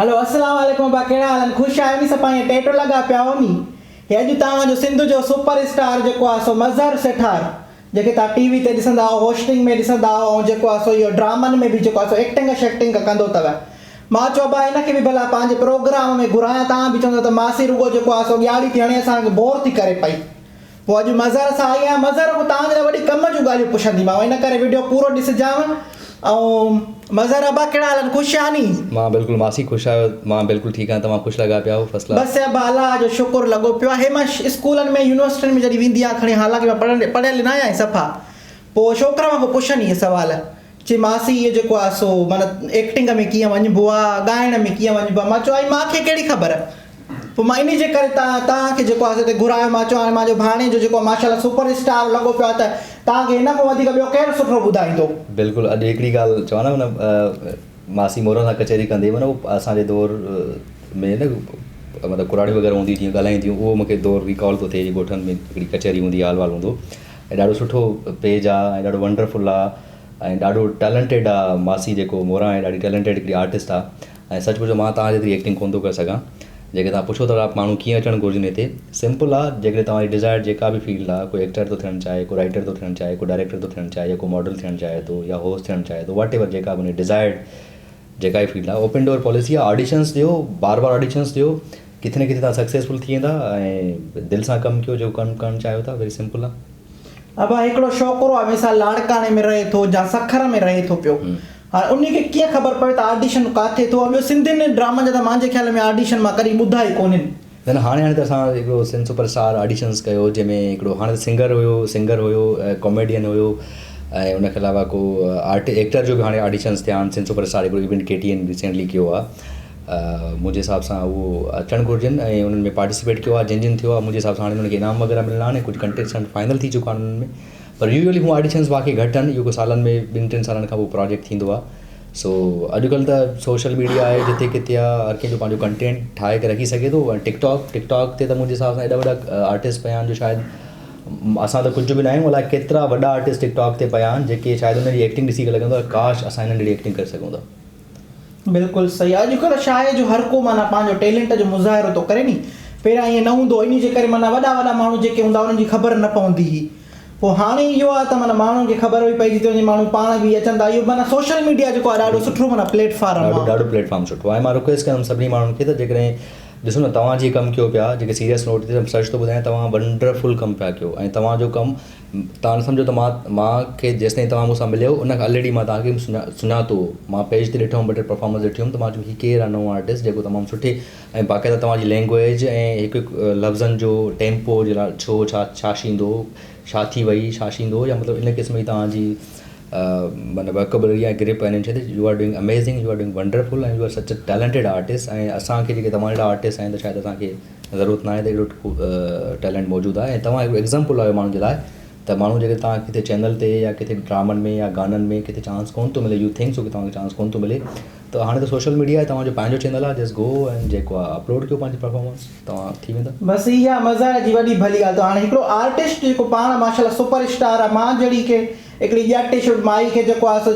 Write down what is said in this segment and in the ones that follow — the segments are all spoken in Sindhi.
هلو اسلام عليڪم ابا ڪهڙا حال آهن خوش آهيو ني صفا ائين ٽيٽو لڳا پيا آهو ني هي اڄ توهان جو سنڌ جو سپر اسٽار جيڪو آهي سو مظهر سيٺار جيڪي توهان ٽي وي تي ڏسندا آهو هوسٽنگ ۾ ڏسندا آهو ۽ جيڪو آهي سو اهو ڊرامن ۾ به جيڪو آهي سو ايڪٽنگ شيڪٽنگ ڪندو اٿو مان چيو ابا هن کي به ڀلا پنهنجي پروگرام ۾ گهرايان توهان به چوندو ته ماسي رڳو جيڪو آهي سو ڳياڙي ٿي هڻي اسان کي بور ٿي ڪري پئي پوء اڄ مظهر سان آئي آهيان مظهر کان توهان جي لاء وڏي ڪم جون ڳالهيون پڇنديمانو ان ڪري وڊيو پورو ڏسجانو ۽ مظهر ابا ڪهڙا حال آهن خوش آهيو ني. مان بلڪل ماسي خوش آهيو مان بلڪل ٺيڪ آهيان توهان خوش لڳا پيا آهيو فرسٽ ڪلاس. بس ابا الله جو شڪر لڳو پيو آهي مان اسڪولن ۾ يونيورسٽين ۾ جڏهن ويندي آهيان کڻي حالانڪه مان پڙهيل پڙهيل نه آهيان صفا پوء ڇوڪرا مون کان پڇن اهي سوال چي ماسي اهو جيڪو آهي سو معنيٰ ايڪٽنگ ۾ ڪيئن وڃبو آهي ڳائڻ ۾ ڪيئن وڃبو آهي مان چيو آئي مان کي ڪهڙي خبر پوء مان انهي جي ڪري تان توهان کي جيڪو آهي سو هتي گهرايو مان چيو هاڻي مانجو ڀاڻيجو جيڪو آهي ماشاء الله سپر اسٽار لڳو پيو آهي ته توهان کي هن کان وڌيڪ ٻيو ڪير سٺو ٻڌائيندو. بلڪل اڄ هڪڙي ڳالهه چوان نه معنيٰ ماسي موران سان ڪچهري ڪندي معنيٰ اهو اسان جي دور ۾ نه مطلب ڪراڙيون وغيره هونديون جيئن ڳالهائينديون اهو مونکي دور ريڪال ٿو ٿئي ڳوٺن ۾ هڪڙي ڪچهري هوندي حال وال هوندو ۽ ڏاڍو سٺو پيج آهي ۽ ڏاڍو ونڊرفل آهي ۽ ڏاڍو ٽيلنٽيڊ آهي ماسي جيڪو موران آهي ڏاڍي ٽيلنٽيڊ هڪڙي آرٽسٽ آهي ۽ سچ پڇو مان توهان جيتري ايڪٽنگ ڪونه ٿو ڪري سگهان. جيڪڏهن توهان پڇو ٿا ته ماڻهو ڪيئن اچڻ گهرجن هتي، سمپل آ جيڪڏهن توهان جي ڊزائرڊ جيڪا به فيلڊ آ، ڪو ايڪٽر ٿو ٿيڻ چاهي، ڪو رائيٽر ٿو ٿيڻ چاهي، ڪو ڊائريڪٽر ٿو ٿيڻ چاهي يا ڪو ماڊل ٿيڻ چاهي ٿو يا هوسٽ ٿيڻ چاهي ٿو واٽ ايور جيڪا به ان جي ڊزائرڊ جيڪا به فيلڊ آ اوپن ڊور پاليسي آ آڊيشنس ڏيو بار بار آڊيشنس ڏيو ڪٿي نه ڪٿي توهان سڪسيسفل ٿي ويندا ۽ دل سان ڪم ڪيو جيڪو ڪم ڪرڻ چاهيو ٿا ويري سمپل آ. ابا هڪڙو ڇوڪرو آ مثال لاڙڪاڻي ۾ رهي ٿو يا سکر ۾ رهي ٿو پيو هاڻي انهي کي ڪيئن خبر پوي ته آڊيشن ڪاٿي ٿو ۽ ٻيو سنڌين ڊرامن جا ته مانجي خيال ۾ آڊيشن مان ڪڏهن ٻڌا ئي ڪونهن. نه نه هاڻي هاڻي ته اسان هڪڙو سنڌ سپر اسٽار آڊيشنس ڪيو جنهن ۾ هڪڙو هاڻي ته سنگر هيو سنگر هيو ڪاميڊين هيو ۽ ان کان علاوه ڪو آرٽ ايڪٽر جو به هاڻي آڊيشنس ٿيا آهن سنڌ سپر اسٽار هڪڙو ايونٽ ڪي ٽي اين ريسينٽلي ڪيو آهي منهنجي حساب سان اهو اچڻ گهرجن ۽ انهن ۾ پارٽيسپيٽ ڪيو آهي جن جن ٿيو آهي منهنجي حساب سان هاڻي انهن کي انعام وغيره ملڻا آهن ڪجهه ڪنٽيسٽنٽ فائنل ٿي چڪا آهن انهن ۾ پر يوزولي هونء آڊيشنز واقعي گهٽ آهن اهو ڪو سالن ۾ ٻن ٽن سالن کان پوء پراجيڪٽ ٿيندو آهي سو اڄڪلهه ته سوشل ميڊيا آهي جتي ڪٿي آهي هر ڪنهن جو پنهنجو ڪنٽينٽ ٺاهي ڪري رکي سگهي ٿو ۽ ٽڪ ٽاڪ ٽڪ ٽاڪ تي ته منهنجي حساب سان ايڏا وڏا آرٽسٽ پيا آهن جو شايد اسان ته ڪجهه به نه آهيون الائي ڪيترا وڏا آرٽسٽ ٽڪ ٽاڪ تي پيا آهن جيڪي شايد انهن جي ايڪٽنگ ڏسي ڪري لڳندو آهي ڪاش اسان انهن جهڙي ايڪٽنگ ڪري سگهون ٿا. بلڪل صحيح اڄ ڪلهه ڇا آهي جو هر ڪو معنيٰ پنهنجو ٽيلنٽ جو مظاهرو ٿو ڪري ني پهريان ائين نه هوندو هو انهي جي ڪري معنيٰ وڏا وڏا ماڻهو جيڪي هوندا انهن جي خبر نه پوندي هئي پوء هاڻي اهو آهي ته معنيٰ ماڻهن کي خبر به پئجي ٿي وڃي ماڻهو پاڻ به اچن ٿا اهو معنيٰ سوشل ميڊيا جيڪو آهي ڏاڍو سٺو معنيٰ پليٽ فارم ڏاڍو ڏاڍو پليٽ فارم سٺو آهي مان رڪويسٽ ڪندم سڀني ماڻهن کي ته جيڪڏهن ڏسو نه توهان جيئن ڪم ڪيو پيا جيڪي سيريس نوٽ تي سچ ٿو ٻڌايان توهان ونڊرفل ڪم پيا ڪيو ۽ توهان جو ڪم توهان نه سمجهو ته مان مان کي جيستائين توهان مون سان مليو ان کان الريڊي مان توهان کي سڃاتو هو مان پيج تي ڏٺو هوم ٻه ٽي پرفارمنس ڏٺي هيم ته مان چيو هي ڪير آهي نئون آرٽسٽ جيڪو تمام سٺي ۽ باقاعده توهان جي لينگويج ۽ هڪ هڪ لفظن جو ٽيمپو جي لاء ڇو ڇا ڇا شيندو ڇا ٿي وئي ڇا شيندو يا مطلب ان قسم جي توهان جي معنيٰ ووڪيبلري ۽ گرپ ۽ انهن شين تي you are doing amazing you are doing wonderful ۽ you are such a talented artist ۽ اسان کي جيڪي توهان جهڙا آرٽسٽ آهن ته شايد اسان کي ضرورت ناهي ته اهڙو ٽيلنٽ موجود آهي ۽ توهان هڪڙو ايگزامپل آهيو ماڻهن جي لاء ته ماڻهو جيڪڏهن توهان کي ڪٿي چينل تي يا ڪٿي ڊرامن ۾ يا گانن ۾ ڪٿي چانس ڪونه ٿو ملي يو ٿنڪ سو ڪي توهان کي چانس ڪونه ٿو ملي ته هاڻي ته سوشل ميڊيا آهي توهان جو پنهنجو چينل آهي جسٽ گو ۽ جيڪو آهي اپلوڊ ڪيو پنهنجي پرفارمنس توهان ٿي ويندا. بس اها مظهر جي وڏي ڀلي ڳالهه ته هاڻي هڪڙو آرٽسٽ جيڪو پاڻ ماشاءالله سپر اسٽار آهي مان جهڙي کي هڪڙي ڄٽ مائي کي جيڪو آهي سو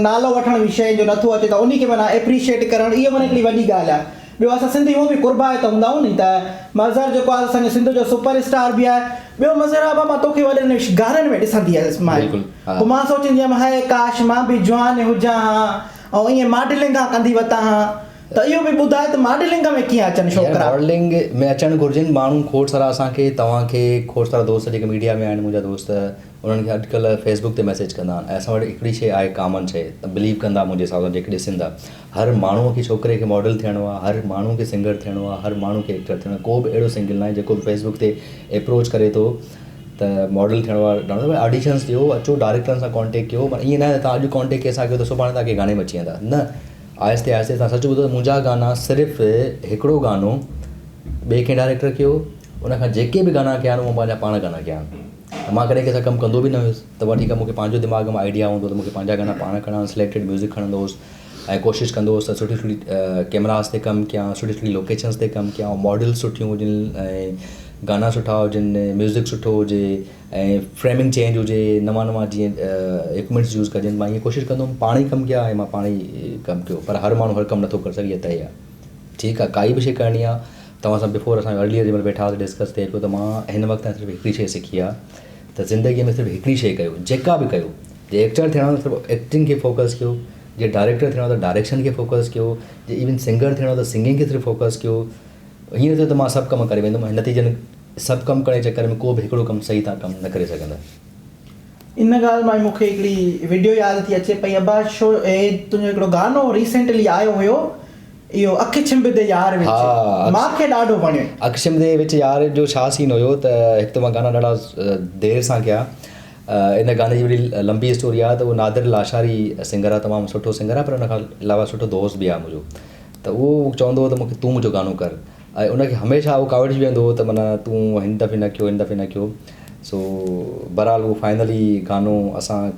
نالو وٺڻ به شيء جو نٿو اچي ته انهي کي معنيٰ ايپريشيٽ ڪرڻ اهو معنيٰ هڪڙي وڏي ڳالهه آهي ٻيو اسان سنڌي هونء به قربائتا هوندا آهيون ني ته مظهر جيڪو آهي اسان جي سنڌ جو سپر اسٽار به آهي ٻيو مظهر آبا مان توکي وڏن گانن ۾ ڏسندي هيس مان بلڪل ها. پوء مان سوچيندي هيم هاء ڪاش مان به جوان هجان ها ۽ ائين ماڊلنگان ڪندي وتان ها ته اهو به ٻڌاء ته ماڊلنگ ۾ ڪيئن اچن يار ڇوڪرا. ماڊلنگ ۾ اچڻ گهرجن ماڻهو کوڙ سارا اسان کي توهان کي کوڙ سارا دوست جيڪي ميڊيا ۾ آهن منهنجا دوست انهن کي اڄڪلهه فيس بڪ تي ميسيج ڪندا آهن ۽ اسان وٽ هڪڙي شيء آهي ڪامن شيء ته بليو ڪندا منهنجي حساب سان جيڪي ڏسن ٿا هر ماڻهوء کي ڇوڪري کي ماڊل ٿيڻو آهي هر ماڻهوء کي سنگر ٿيڻو آهي هر ماڻهوء کي ايڪٽر ٿيڻو آهي ڪو به اهڙو سنگل ناهي جيڪو به فيس بڪ تي ايپروچ ڪري ٿو ته ماڊل ٿيڻو آهي آڊيشنس ڏيو اچو ڊائريڪٽرن سان ڪانٽيڪٽ ڪيو معنيٰ ائين ناهي ته توهان اڄ ڪانٽيڪٽ ڪنهن سان ڪيو ته سڀاڻي توهان کي گاني ۾ اچي ويندا نه آهستي آهستي توهان سچ ٻڌو ته منهنجا گانا صرف هڪڙو گانو ٻئي ڪنهن ڊائريڪٽر ڪيو ان کان جيڪي به گانا ڪيا آهن اهي پنهنجا پاڻ گانا ڪيا آهن ته مان ڪڏهن ڪنهن سان ڪم ڪندو به نه هيس ته اها ٺيڪ آهي مون کي پنهنجو دماغ ۾ آئيڊيا هوندو ته مون کي پنهنجا گانا پاڻ ڪرڻا آهن سليڪٽيڊ ميوزڪ کڻندو هوس ۽ ڪوشش ڪندو هوس ته سٺي سٺي ڪيمراز تي ڪم ڪيان سٺي سٺي لوڪيشنز تي ڪم ڪيان ماڊل سٺيون هجن ۽ گانا سٺا هجن ميوزڪ سٺو هجي ۽ فريمنگ چينج هجي نوان نوان جيئن اڪوپمينٽس يوز ڪجن مان ائين ڪوشش ڪندو هوم پاڻ ئي ڪم ڪيان ۽ مان پاڻ ئي ڪم ڪيو پر هر ماڻهو هر ڪم نٿو ڪري سگهي اها طئي آهي. ٺيڪ آ ڪائي به شي ڪرڻي آ توهان سان بفور اسان ارليئر جنهن مهل ويٺا هئاسين ڊسڪس ٿئي پيو ته مان هن وقت تائين صرف هڪڙي شي سکي آ ته زندگي ۾ صرف هڪڙي شي ڪيو جيڪا به ڪيو جي ايڪٽر ٿيڻو آ ته صرف ايڪٽنگ کي فوڪس ڪيو جي ڊائريڪٽر ٿيڻو آ ته ڊائريڪشن کي فوڪس ڪيو جي ايون سنگر ٿيڻو آ ته سنگنگ کي صرف فوڪس ڪيو هيئن ٿيو ته مان سڀ ڪم ڪري ويندم ۽ نتيجن سڀ ڪم ڪرڻ جي چڪر ۾ ڪو به هڪڙو ڪم صحيح تان ڪم نه ڪري سگهندا. ان ڳالهه مان ئي مون کي هڪڙي وڊيو ياد ٿي اچي پئي ابا شو هي تنهنجو هڪڙو گانو ريسينٽلي آيو هيو اهو اک ڇنڀ the يار وچ ها مان کي ڏاڍو وڻيو. اک ڇنڀ the وچ يار جو ڇا سين هيو ته هڪ ته مان گانا ڏاڍا دير سان ڪيا ان گاني جي وڏي لمبي اسٽوري آهي ته اهو نادر لاشاري سنگر آهي تمام سٺو سنگر آهي پر ان کان علاوه سٺو دوست به آهي منهنجو ته اهو چوندو هو ته مون کي تون منهنجو گانو ڪر ۽ ان کي هميشه اهو ڪاوڙجي ويندو هو ته معنيٰ تون هن دفعي نه ڪيو هن دفعي نه ڪيو سو بهرحال اهو فائنلي گانو اسان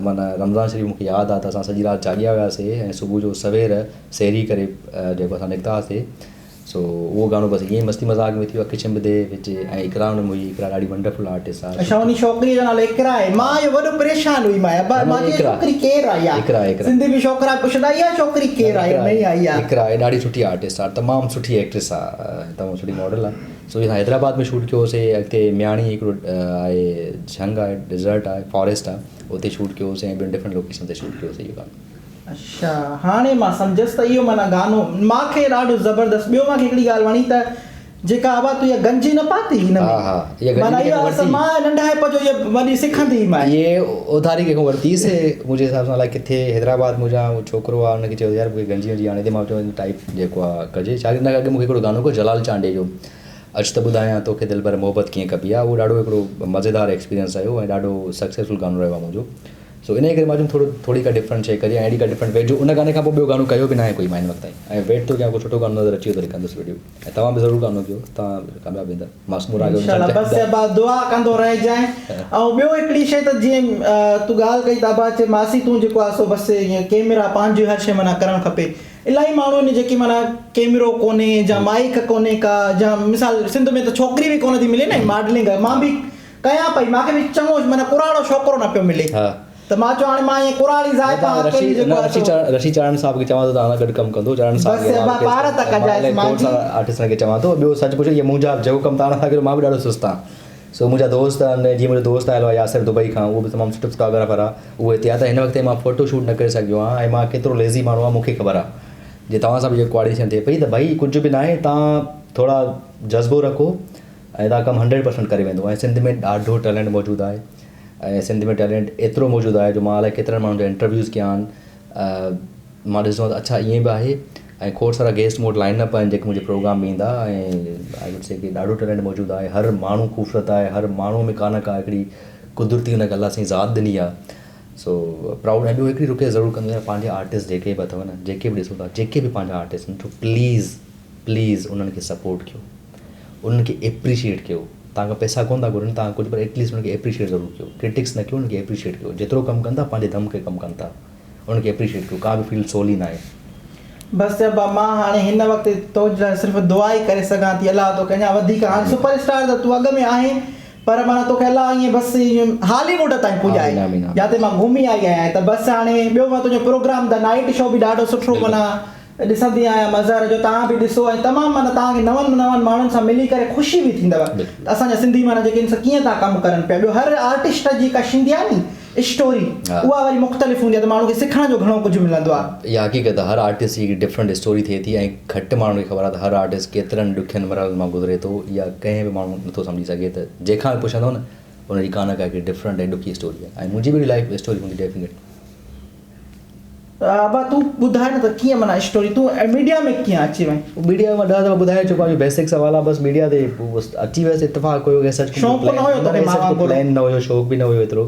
معنيٰ رمضان شريف مون کي ياد آهي ته اسان سڄي رات جاڳيا هياسي ۽ صبح جو سوير سحري ڪري جيڪو اسان نڪتا هئاسي سو اهو گانو بس ائين ئي مستي مذاق ۾ ٿي ويو اک ڇنڀ the وچ ۽ اقرا ان ۾ هئي اقرا ڏاڍي ونڊرفل آرٽسٽ آهي. اڇا انهي ڇوڪري جو نالو اقرا آهي مان اهو وڏو پريشان هئي مان ابا مان چيو ڇوڪري ڪير آهي اها سنڌي به ڇوڪرا پڇندا اها ڇوڪري ڪير آهي نئين آئي آهي. اقرا آهي ڏاڍي سٺي آرٽسٽ آهي تمام سٺي ايڪٽريس آهي تمام سٺي ماڊل آهي سو اسان حيدرآباد ۾ شوٽ ڪيو هوسي اڳتي مياڻي هڪڙو آهي جهنگ آهي ڊيزرٽ آهي فاريسٽ آهي اتي شوٽ ڪيو هوسي ۽ ٻين ڊفرنٽ لوڪيشن تي شوٽ ڪيو هوسي اهو گانو. اڇا هاڻي مان سمجهيس ته اهو معنيٰ گانو مان کي ڏاڍو زبردست ٻيو مان کي هڪڙي ڳالهه وڻي ته جيڪا ابا تو اها گنجي نه پاتي هن ۾ ها ها اها گنجي معنيٰ ڪنهن اها ورتي مان ننڍائپ جو اها وڏي سکندي هئي مان اهي اوڌاري ڪنهن کان ورتي سي منهنجي حساب سان الائي ڪٿي حيدرآباد منهنجا اهو ڇوڪرو آ ان کي چيو يار مونکي گنجي ونجي آڻي ڏي مان چيو ٽائپ جيڪو آ ڪجي ڇاڪاڻ ان کان اڳ مونکي هڪڙو گانو ڪيو جلال چانڊيي جو اچ ته ٻڌايان توکي دلبر محبت ڪيئن ڪبي آ اهو ڏاڍو هڪڙو مزيدار ايڪسپيرينس رهيو ۽ ڏاڍو سڪسيسفل گانو رهيو آ منهنجو سو انهيء ڪري مان چيم ٿورو ٿوري ڪا ڊفرنٽ شيء ڪجي ۽ اهڙي ڪا ڊفرنٽ ويڊيو ان گاني کان پوء ٻيو گانو ڪيو به ناهي ڪوئي مان هن وقت تائين ۽ ويٽ ٿو ڪيان ڪو سٺو گانو نظر اچي ويو ته وري ڪندس ويڊيو ۽ توهان به ضرور گانو ڪيو توهان ڪامياب ويندا معصوم راڳ انشاء الله بس ابا دعا ڪندو رهجانء ۽ ٻيو هڪڙي شيء ته جيئن تون ڳالهه ڪئي ته ابا چي ماسي تون جيڪو آهي سو بس ائين ڪيمرا پنهنجي هر شيء معنيٰ ڪرڻ کپي الاهي ماڻهو آهن جيڪي معنيٰ ڪيمرو ڪونهي جا مائيڪ ڪونهي ڪا جا مثال سنڌ ۾ ته ڇوڪري به ڪونه ٿي ملي نه ماڊلنگ مان به ڪيان پئي مان کي به چڱو معنيٰ ڪراڙو ڇوڪرو نه پيو ملي ته مان چيو هاڻي مان ائين ڪراڙي زائفان اڪيلي جيڪو آهي سو. رشي چارڻ صاحب کي چوان ٿو توهان سان گڏ ڪم ڪندو چارڻ صاحب بس ابا پار ته ڪجائس مان جي. آرٽسٽن کي چوان ٿو ٻيو سچ پڇو اهي منهنجا جيڪو ڪم توهان سان ڪيو مان به ڏاڍو سست آهيان سو منهنجا دوست آهن جيئن منهنجو دوست آيل آهي ياسر دبئي کان اهو به تمام سٺو فوٽوگرافر آهي اهو هتي آهي ته هن وقت مان فوٽو شوٽ نه ڪري سگهيو آهيان ۽ مان ڪيترو ليزي ماڻهو آهيان مون کي خبر آهي جي توهان سان به جيڪو ڪوآرڊينيشن ٿئي پئي ته ڀئي ڪجهه به ناهي توهان ٿورا جذبو رکو ۽ توهان ڪم هنڊريڊ پرسنٽ ڪري ويندو ۽ سنڌ ۾ ڏاڍو ٽيلنٽ موجود آهي ۽ سنڌ ۾ ٽيلنٽ ايترو موجود آهي جو مان الائي ڪيترن ماڻهن جا انٽرويوز ڪيا آهن مان ڏسندو آهيان ته اڇا ائين به آهي ۽ کوڙ سارا گيسٽ مون وٽ لائن اپ آهن جيڪي منهنجي پروگرام ۾ ايندا ۽ I would سي ڪي ڏاڍو ٽيلنٽ موجود آهي هر ماڻهو خوبصورت آهي هر ماڻهو ۾ ڪا نه ڪا هڪڙي قدرتي ان کي الله سائين ذات ڏني آهي سو پرائوڊ ۽ ٻيو هڪڙي رڪويسٽ ضرور ڪندو آهيان پنهنجا آرٽسٽ جيڪي به اٿو نه جيڪي به ڏسو ٿا جيڪي به پنهنجا آرٽسٽ آهن تو پليز پليز انهن کي سپورٽ ڪيو انهن کي ايپريشيئيٽ ڪيو توهان کان پئسا ڪونه ٿا گهرن توهان ڪجهه پر ايٽليسٽ انهن کي ايپريشيئيٽ ضرور ڪيو ڪرٽڪس نه ڪيو انهن کي ايپريشيئيٽ ڪيو جيترو ڪم ڪن ٿا پنهنجي دم کي ڪم ڪن ٿا انهن کي ايپريشيئيٽ ڪيو ڪا به فيلڊ سولي ناهي. بس ابا مان هاڻي هن وقت تو لاء صرف دعا ئي ڪري سگهان ٿي الله توکي اڃا وڌيڪ هاڻي سپر اسٽار ته تون اڳ ۾ آهين پر معنيٰ توکي الله ائين بس هالي ووڊ تائين پڄائي آمين آمين آمين. جاتي مان گهمي آئي آهيان ته بس هاڻي ٻيو مان تنهنجو پروگرام the night show به ڏاڍو سٺو معنيٰ ڏسندي آهيان مظهر جو توهان به ڏسو ۽ تمام معنيٰ توهان کي نون نون ماڻهن سان ملي ڪري خوشي به ٿيندو ته اسان جا سنڌي معنيٰ جيڪي ان سان ڪيئن ٿا ڪم ڪرن پيا ٻيو هر آرٽسٽ جي ڪا شيندي آهي ني اسٽوري اها وري مختلف هوندي آهي ته ماڻهو کي سکڻ جو گهڻو ڪجهه ملندو آهي. اها حقيقت آهي هر آرٽسٽ جي هڪ ڊفرنٽ اسٽوري ٿئي ٿي ۽ گهٽ ماڻهن کي خبر آهي ته هر آرٽسٽ ڪيترن ڏکين مرحلن مان گذري ٿو اها ڪنهن به ماڻهو نٿو سمجهي سگهي ته جنهن کان به پڇندو نه ان جي ڪا نه ڪا هڪڙي ڊفرنٽ ۽ ڏکي اسٽوري آهي ۽ منهنجي به اهڙي لائف اسٽوري هوندي ڊيفنيٽ. ابا تون ٻڌاء نه ته ڪيئن معنيٰ اسٽوري تون ميڊيا ۾ ڪيئن اچي وئين. ميڊيا مان ڏهه دفعا ٻڌائي چڪو آهيان بيسڪ سوال آهي بس ميڊيا تي پوء بس اچي ويس اتفاق هيو سچ شوق نه هيو توکي مان وانگر. پلان نه هيو شوق به نه هيو ايترو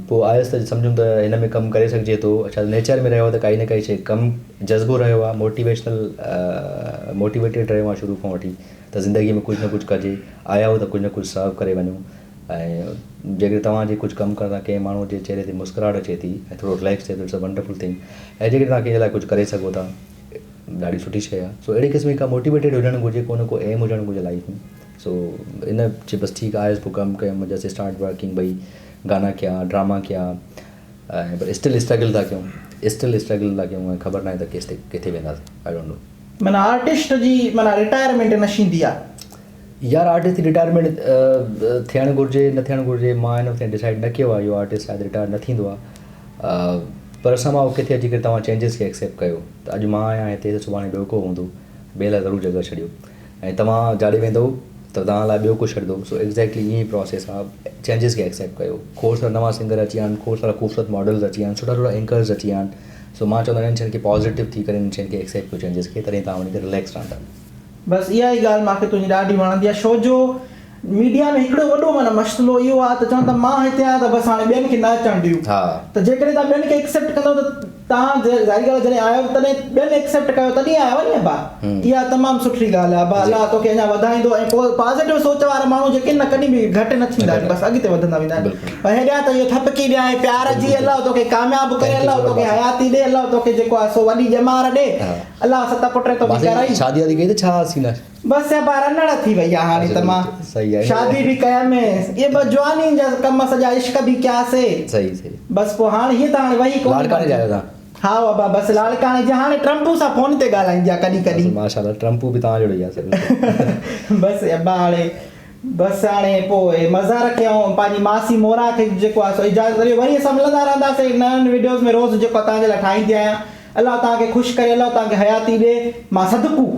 پوء آيس ته سمجهيم ته هن ۾ ڪم ڪري سگهجي ٿو اڇا نيچر ۾ رهيو ته ڪائي نه ڪائي شي ڪم جذبو رهيو آهي موٽيويشنل موٽيويٽيڊ رهيو آهيان شروع کان وٺي ته زندگي ۾ ڪجهه نه ڪجهه ڪجي آيا آهيو ته ڪجهه نه ڪجهه سرو ڪري وڃون ۽ جيڪڏهن توهان جي ڪجهه ڪم ڪرڻ سان ڪنهن ماڻهوء جي چهري تي مسڪراهٽ اچي ٿي ۽ ٿورو رليڪس ٿئي ٿو it's a wonderful thing ۽ جيڪڏهن توهان ڪنهن جي لاء ڪجهه ڪري سگهو ٿا ڏاڍي سٺي شيء آهي سو اهڙي قسم جي ڪا موٽيويٽيڊ هجڻ گهرجي ڪو نه ڪو ايم هجڻ گهرجي لائيف ۾ سو ان چي بس ٺيڪ آيس پوء ڪم ڪيم جسٽ اسٽارٽ ورڪنگ ڀئي گانا ڪيا ڊراما ڪيا ۽ پر اسٽل اسٽرگل ٿا ڪيون اسٽل اسٽرگل ٿا ڪيون ۽ خبر ناهي ته ڪيستائين ڪٿي وينداسين I don't know. معنيٰ آرٽسٽ جي معنيٰ رٽائرمينٽ نه شيندي آ. يار آرٽسٽ جي رٽائرمينٽ ٿيڻ گهرجي نه ٿيڻ گهرجي مان هن وقت تائين ڊسائيڊ نه ڪيو آ اهو آرٽسٽ شايد رٽائر نه ٿيندو آ پر سم هائو ڪٿي اچي ڪري توهان چينجز کي ايڪسيپٽ ڪيو ته اڄ مان آهيان هتي ته سڀاڻي ٻيو ڪو هوندو ٻئي لاء ضرور جڳهه ڇڏيو ۽ توهان جاڏي ويندو ته توهان لاء ٻيو ڪو ڇڏندو سو ايگزيڪٽلي ائين ئي پراسيس آ چينجز کي ايڪسيپٽ ڪيو کوڙ سارا نوان سنگر اچي ويا آهن کوڙ سارا خوبصورت ماڊلز اچي ويا آهن سٺا سٺا اينڪرز اچي ويا آهن سو مان چوندو آهيان انهن شين کي پازيٽو ٿي ڪري انهن شين کي ايڪسيپٽ ڪيو چينجز کي تڏهن توهان وڃي ڪري رليڪس رهندا. بس اها ئي ڳالهه مان کي تنهنجي ڏاڍي وڻندي آهي ڇو جو ميڊيا ۾ هڪڙو وڏو معنيٰ مسئلو اهو آهي ته چون ٿا مان هتي آهيان ته بس هاڻي ٻين کي نه اچڻ ڏيو ته جيڪڏهن توهان ٻين کي ايڪسيپٽ ڪندو ته توهان ظاهري ڳالهه آهي جڏهن آيو تڏهن ٻين ايڪسيپٽ ڪيو تڏهن آيو ني ابا اها تمام سٺي ڳالهه آهي ابا الله توکي اڃا وڌائيندو ۽ پوء پازيٽو سوچ وارا ماڻهو جيڪي آهن نه ڪڏهن به گهٽ نه ٿيندا آهن بس اڳتي وڌندا ويندا آهن پر هيڏانهن ته اهو ٿپڪي ڏيانء پيار جي الله توکي ڪامياب ڪري الله توکي حياتي ڏي الله توکي جيڪو آهي سو وڏي ڄمار ڏي الله ست پٽ توکي ڪرائي. شادي وادي ڪئي ته ڇا سين آهي. بس ابا رنڙ ٿي وئي آ هاڻي ته مان شادي به ڪيم اهي بس جواني جا ڪم سڄا عشق به ڪيا سي صحيح صحيح بس پوء هاڻي هي ته هاڻي وهي ڪونهي لاڙڪاڻي جا آهيو توهان؟ ها ابا بس لاڙڪاڻي جا هاڻي ٽرمپو سان فون تي ڳالهائيندي آ ڪڏهن ڪڏهن. ماشاءالله ٽرمپو به توهان جهڙو ئي آ بس ابا هاڻي بس هاڻي پوء مظهر کي ۽ پنهنجي ماسي مورا کي جيڪو آ سو اجازت ڏيو وري اسان ملندا رهنداسين نون وڊيوز ۾ روز جيڪو توهان جي لاء ٺاهيندي آهيان الله توهان کي خوش ڪري الله توهان کي حياتي ڏي مان صدقو.